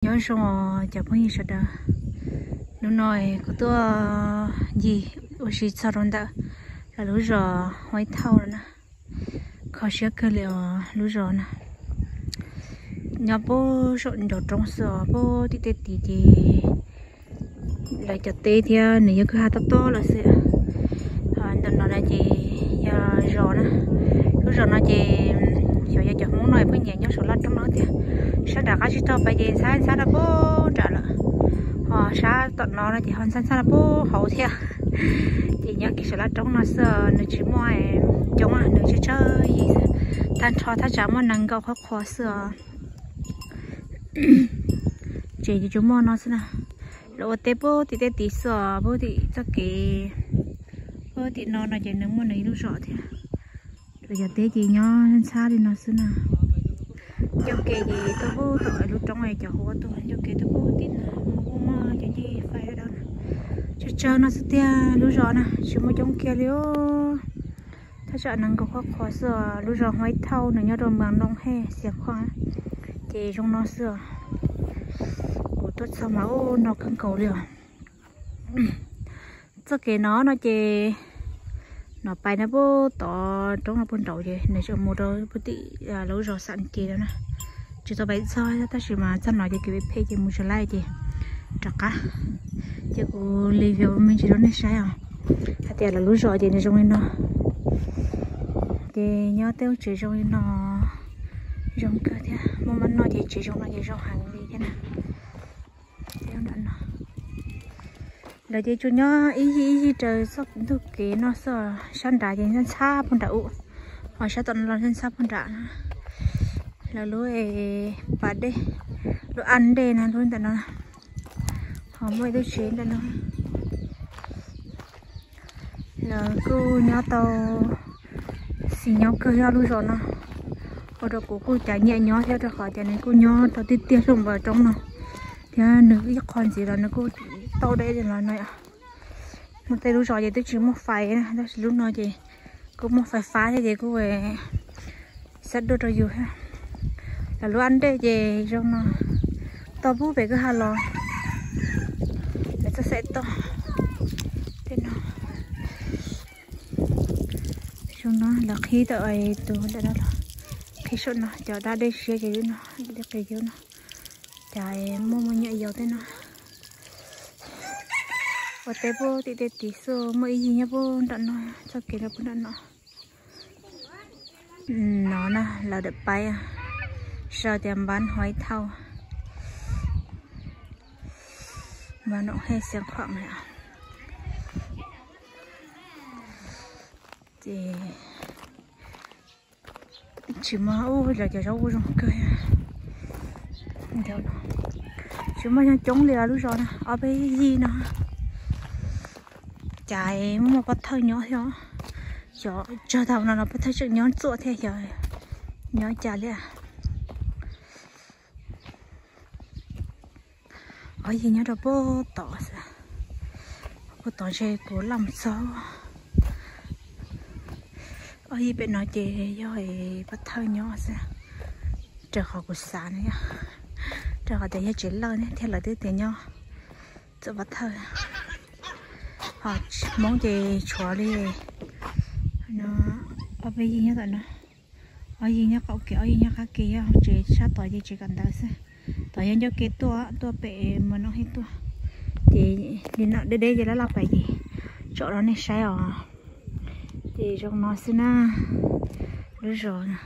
Nyob zoo cov phooj ywg sawv daws, hnub no kuv tuaj ncig ua si txog rau ntawm lawv lub zos Huaib Thauj no na. Kho siab kawg li os lub zos na. Nyob puag saum ncov roob xwb os, puag tim tej tid ces lawv cov teb thiab nws yog kwj ha tob tob lawm xwb. Ntawm no na ces yog zos na. Lub zos no ces xyov yog cov Hmoob no pheej nyiam nyob saum laj roob no tiag. Sab nram qab tsib taug pais ces ntxhab ntxhab rau puag nram lawm, ho sab tom no no ces ho ntxhab ntxhab rau puag hauv thiab. Ces nyob kiag saum laj roob no xwb, nws tsis muaj coob, nws tsawg tsawg yig xwb. Tag nrho thaj tsam muaj nees nkaum qhov qhov xwb os. Tsev ces tsuas muaj no xwb na. Lawv ua teb puag tim tej tid xwb os, puag tim txoj kev, puag tim no no ces nws muaj nws ib lub zos thiab. Lawv cov teb ces nyob ntxhab li no xwb na. Ncauj ke ces tuaj puag tom lub roob cov hauv tuaj, ncauj ke tuaj puag tim no, muaj muaj cov ncej fais dawb dawb. Tsawg tsawg no xwb tiag lub zos na, tsis muaj coob kiag li os. Thaj tsam nees nkaum qhov qhov xwb os. Lub zos Huaib Thauj nws nyob rau Mas Noom Hej Xiav Khuam, ces zoo no xwb os. Kuv tuaj txog mas ub no kawg nkaus li os. Txoj kev no no ces no pais no puag tod roob no puag nraud ces nws tseem mus rau puag tim lub zos Xam Ces lawm na. Tsis tau pais txog tab sis mas txog no ces kev phem phem ces mus tsis laib ces rov qab. Ces kuv li video me ntsis rau nej saib os, hais tias lawv lub zos ces nws zoo li no. Ces nyob tej lub tsev zoo li no zoo kawg thiab, muaj maj noj ces tsev zoo no ces zoo heev li thiab na. Lawv ces tsuas nyob ib yig ib yig raws txoj ntug kev no xwb, sab nrad ces ntxhab puag nram ub, ho sab tom no los ntxhab puag nram na. Lawv lub pas dej, lub aj dej na lub ntawm no, ho muaj ib lub tsev ntawm no. Lawv kuj nyob tau xis nyob kawg yog lub zos no, ua rau kuv kuj cav nyiam nyob thiab rau qhov tias nws kuj nyob rau tiaj tiaj hlob npaum roob no, thiab nws ib qho ntxiv los nws kuj tau deb li los no. Muaj tej lub zos ces twb tsis muaj fais na, tab sis lub no ces kuj muaj fais fab thiab ces kuj xab dua rau yus thiab. Lawv lub aj dej ces zoo no, toj pub pem kwj ha los, lawv txoj xaim toj tej no. Zoo no lawv qhib tau tus ntawm no los, qhib saum no cov dab dej siab ces no, dej qis yub no, cas muaj muaj nyuam yaus tej no. Ua teb puag tim tej tid xwb, muaj ib yig nyob puag nram no, txoj kev rau puag nram no. No na lawv dawm paib, sau tias Npab Huaib Thauj, Npab Noom Hej Xiav Khuam lawm. Ces tsis muaj ub los cov zaub ub zoo kawg. Tsis muaj nyob coob li os lub zos na, ob peb yig no. Cas muaj pov thawj nyob thiab, xyov tsawg thaum no los pov thawj tseem nyob txuam thiab xyov nyob cas li. Ob yig nyob rau puag tod xwb, puag tod ntshe kuv laj mus txog. Ob yig pem no ces yog pov thawj nyob xwb, raws qhov kuv xav na yog, raws qhov tias yog tsev lawj thiab lawv twb tias nyob txuam pov thawj. Ho Hmoob ces tshuav li no, ob peb yig nyob tom no, ob yig nyob qaum kev, ob yig nyob qab kev, yog tsev sab tod ces tsev kawm ntawv xwb. Tod yog ncauj ke tuaj, tuaj pem Mas Noom Hej tuaj. Ces li no deb deb ces laj laj pais ces tsom rau nej saib os. Ces zoo no xwb na, lub zos na.